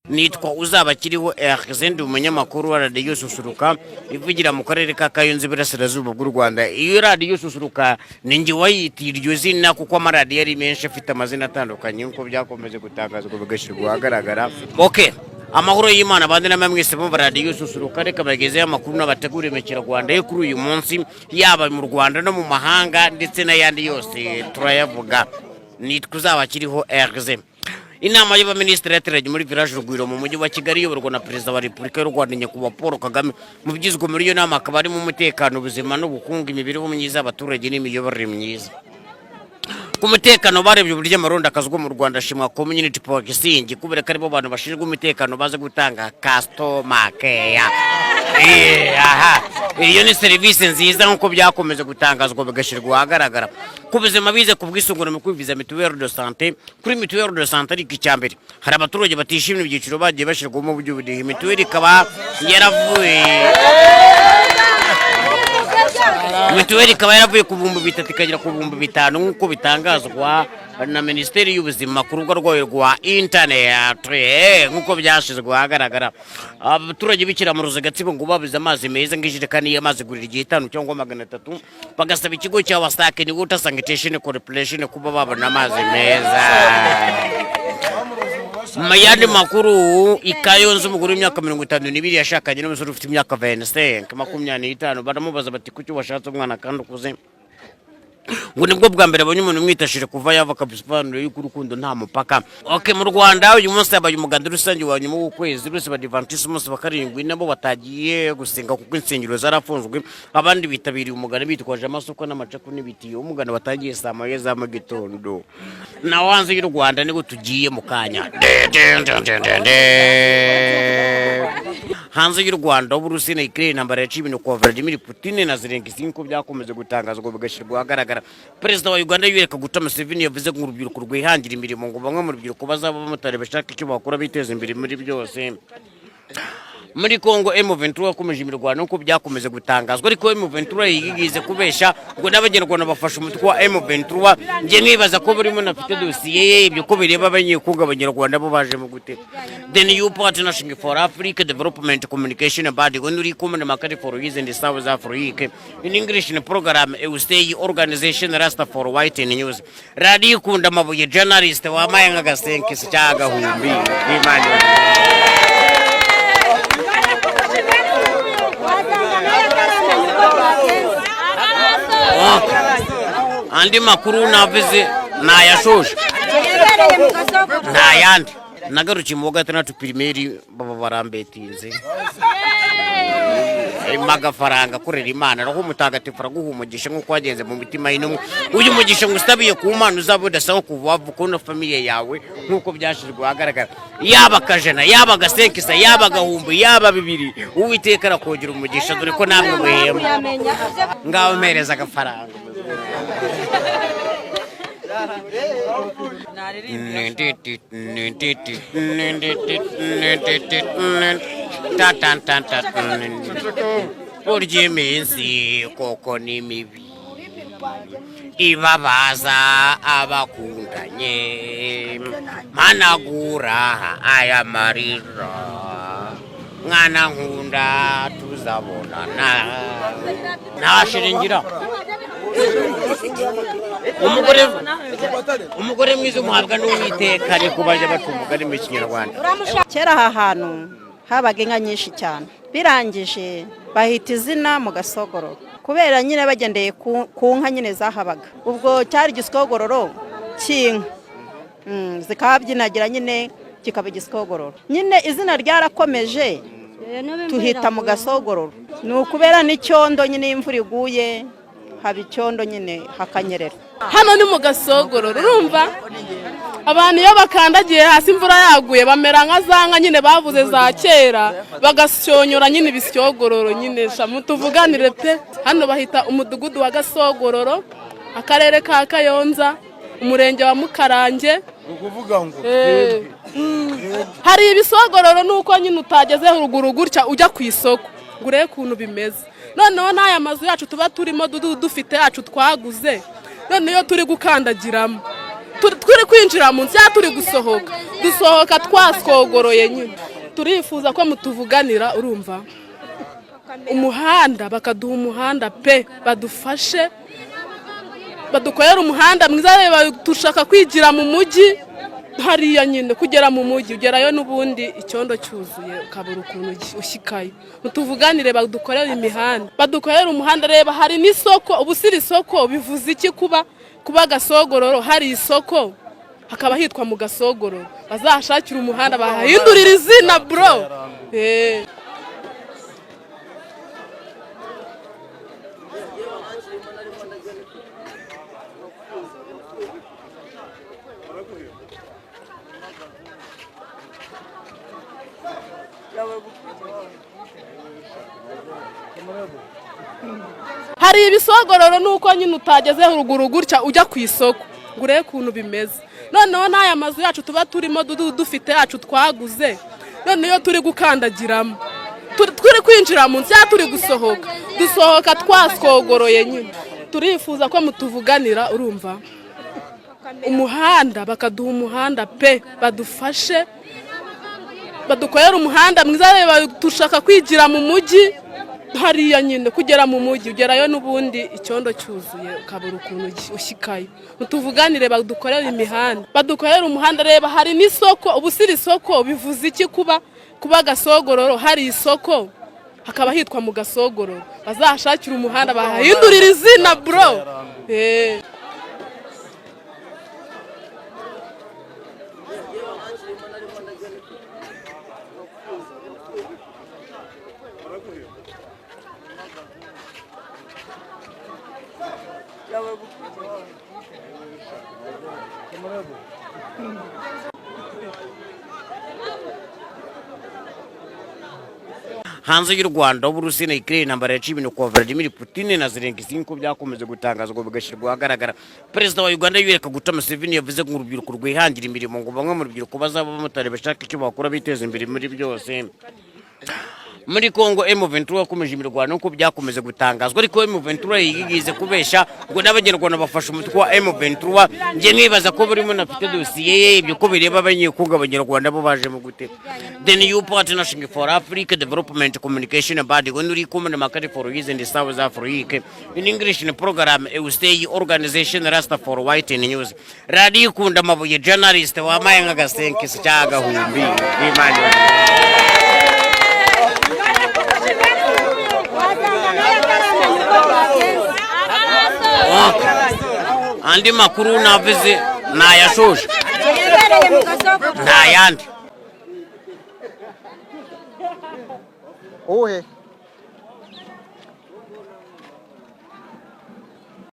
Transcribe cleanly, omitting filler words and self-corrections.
Nitwa Uzabakiriho Erze, ndi umunyamakuru wa Radiyo Susuruka ivugira mu karere ka Kayonza, Iburasirazuba bw'u Rwanda. Iyo Radiyo Susuruka ni njye wayitiye iryo zina, kuko amaradiyo ari menshi afite amazina atandukanye, nk'uko byakomeje gutangazwa bigashyirwa ahagaragara. Okay. Amahoro y'Imana abandi namwe mwese bumva Radiyo Susuruka. Reka bagezeho amakuru n'abateguriye mu Kinyarwanda yo kuri uyu munsi, yaba mu Rwanda no mu mahanga, ndetse n'ayandi yose turayavuga. Nitwa Uzabakiriho Erze. Inama y'Abaminisitiri yateranye muri Village Urugwiro mu mujyi wa Kigali, iyoborwa na Perezida wa Repubulika y'u Rwanda, Nyakubahwa Paul Kagame. Mu byizwe muri iyo nama hakaba harimo umutekano, ubuzima n'ubukungu, imibereho myiza y'abaturage n'imiyoborere myiza. Ku mutekano, barebye uburyo amarondo akazwa mu Rwanda, ashimwa community policing, kubera ko aribo bantu bashinzwe umutekano baza gutanga customer care. Aha iyo ni serivisi nziza, nk'uko byakomeje gutangazwa bigashyirwa ahagaragara. Ku buzima, bize ku bwisungane mu kwivuza, mutuelle de santé. Kuri mutuelle de santé ariko, icya mbere, hari abaturage batishimira ibyiciro bagiye bashyirwamo by'ubudehe. Mituweli ikaba yaravuye, mituweli ikaba yaravuye ku 3000 ikagera ku 5000, nk'uko bitangazwa na Minisiteri y'Ubuzima ku rubuga rwayo rwa interineti, nk'uko byashyizwe ahagaragara. Abaturage b'Ikiramuruzi, Gatsibo, ngo babuze amazi meza, nk'ijerekani y'amazi igurira 5 cyangwa 300, bagasaba ikigo cya WASAC ni Water Sanitation Corporation kuba babona amazi meza. Mu yandi makuru, i Kayonza umugore w'imyaka 52 yashakanye n'umusore ufite imyaka 25, 25. Baramubaza bati: "Kuki washatse umwana kandi ukuze?" Ngo nibwo bwa mbere abonye umuntu umwitashije kuva yava, akabisobanuro yuko urukundo nta mupaka. Okay, mu Rwanda uyu munsi habaye umuganda rusange wa nyuma w'ukwezi rwose Badivantisi, umunsi wa karindwi. Nabo batagiye gusenga kuko insengero zarafunzwe. Abandi bitabiriye umuganda bitwaje amasuka n'amacaku n'ibitiyo. Umuganda watangiye saa moya za mu gitondo. Naho hanze y'u Rwanda nibwo tugiye mu kanya. De, de, de, de, de, de. Hanze y'u Rwanda, Uburusiya na Ukraine, intambara yaciye ibintu kwa Vladimir Putin na Zelensky, nk'uko byakomeje gutangazwa bigashyirwa ahagaragara. Perezida wa Uganda Yoweri Kaguta Museveni yavuze ngo urubyiruko rwihangira imirimo, ngo bamwe mu rubyiruko bazaba abamotari, bashaka icyo bakora biteza imbere muri byose. Muri Congo, M23 yakomeje imirwano nk'uko byakomeje gutangazwa, ariko M23 yigize kubesha ngo n'Abanyarwanda bafashe umutwe wa M23. Njye nibaza ko buri muntu afite dosiye ye, ibyo ko bireba Abanyekongo, Abanyarwanda bo baje mu gute? The New Partnership for Africa Development Communication about the Common Market for East and South Africa in English in program Eustay Organization Rasta for White News. Radio Ikunda Amabuye, journalist wamaye nk'agasenkisi cy'agahumbi. Imana. Wasanga nawe ataramenya uko byagenze. Andi makuru navuze nayashoje. Yabereye mu gasoko. Nta yandi. Nagarukiye mu wa gatandatu primaire, baba barambetinze harimo agafaranga. Akorera Imana, roho Mutagatifu araguha umugisha nk'uko wagenze mu mitima y'intumwa. Uyu mugisha ngo usabiye ku Mana uzaba udasaba kuva wavuka na famille yawe, nk'uko byashyizwe ahagaragara. Yaba akajana, yaba agasenkisa, yaba agahumbi, yaba bibiri, Uwiteka arakongera umugisha, dore ko namwe muhema. Kuyamenya. Ngaho mpereza agafaranga. Burya iminsi koko ni mibi, ibabaza abakundanye. Mpanagura aya marira, mwana nkunda, tuzabonana. Ntashiringira umugore. Umugore mwiza umuhabwa n'Uwiteka, ariko bajya baca umugani mu Kinyarwanda. Kera aha hantu habaga inka nyinshi cyane, birangije bahita izina mu Gasogororo kubera nyine bagendeye ku nka nyine zahabaga. Ubwo cyari igisogororo cy'inka, zikahabyinagira nyine, kikaba igisogororo nyine. Izina ryarakomeje, tuhita mu Gasogororo. Ni ukubera n'icyondo nyine, iyo imvura iguye haba icyondo nyine, hakanyerera. Hano ni mu Gasogororo. Urumva abantu iyo bakandagiye hasi imvura yaguye, bamera nka za nka nyine bavuze za kera, bagasyonyora nyine ibisyogororo nyine. Shamu tuvuganire pe. Hano bahita umudugudu wa Gasogororo, akarere ka Kayonza, umurenge wa Mukarange. Ni ukuvuga ngo Hari ibisogororo nuko nyine utageze ruguru gutya ujya ku isoko ngo urebe ukuntu bimeze. Noneho n'aya mazu yacu tuba turimo dufite yacu twaguze, none iyo turi gukandagiramo Turi kwinjira mu nzu cyangwa turi gusohoka, dusohoka twasogoroye nyine. Turifuza ko mutuvuganira, urumva, umuhanda, bakaduha umuhanda pe, badufashe badukorere umuhanda mwiza. Reba, dushaka kwigira mu mujyi hariya nyine. Kugera mu mujyi, ugerayo n'ubundi icyondo cyuzuye, ukabura ukuntu ushyikayo. Mutuvuganire badukorere imihanda, badukorere umuhanda. Reba, hari n'isoko. Ubu si iri soko bivuze iki kuba Gasogororo hari isoko, hakaba hitwa mu Gasogororo? Bazahashakire umuhanda, bahahindurire izina, bro. Hari ibisogororo, nuko nyine utageze ruguru gutya ujya ku isoko ngo urebe ukuntu bimeze. Noneho n'aya mazu yacu tuba turimo, dufite yacu twaguze, none iyo turi gukandagiramo, turi kwinjira mu nzu cyangwa turi gusohoka, dusohoka twasogoroye nyine. Turifuza ko mutuvuganira, urumva, umuhanda, bakaduha umuhanda pe, badufashe badukorere umuhanda mwiza. Reba, dushaka kwigira mu mujyi hariya nyine. Kugera mu mujyi, ugerayo n'ubundi icyondo cyuzuye, ukabura ukuntu ushyikayo. Mutuvuganire badukorere imihanda, badukorere umuhanda. Reba, hari n'isoko. Ubu si iri soko bivuze iki kuba Gasogororo hari isoko, hakaba hitwa mu Gasogororo? Bazahashakire umuhanda, bahahindurire izina, bro. Hanze y'u Rwanda, Uburusiya na Ukraine, intambara yaciye ibintu kwa Vladimir Putin na Zelensky, nk'uko byakomeje gutangazwa bigashyirwa ahagaragara. Perezida wa Uganda Yoweri Kaguta Museveni yavuze ngo urubyiruko rwihangira imirimo, ngo bamwe mu rubyiruko bazaba abamotari, bashaka icyo bakora biteza imbere muri byose. Muri Congo, M23 yakomeje imirwano nk'uko byakomeje gutangazwa, ariko M23 yigize kubesha ngo n'Abanyarwanda bafashe umutwe wa M23. Njye nibaza ko buri muntu afite dosiye ye, ibyo ko bireba Abanyekongo, Abanyarwanda bo baje mu gute? The New Partnership for Africa Development Communication Body when uri kumwe na Makari for Years in South Africa in English in program Eustay Organization Rasta for White News, Radio Kunda Mabuye, journalist wamaye nk'agasenkisi cy'agahumbi. Imana. Wasanga nawe ataramenya uko byagenze. Andi makuru navuze nayashoje. Yabereye mu Gasogororo. Nta yandi. Uwuhe?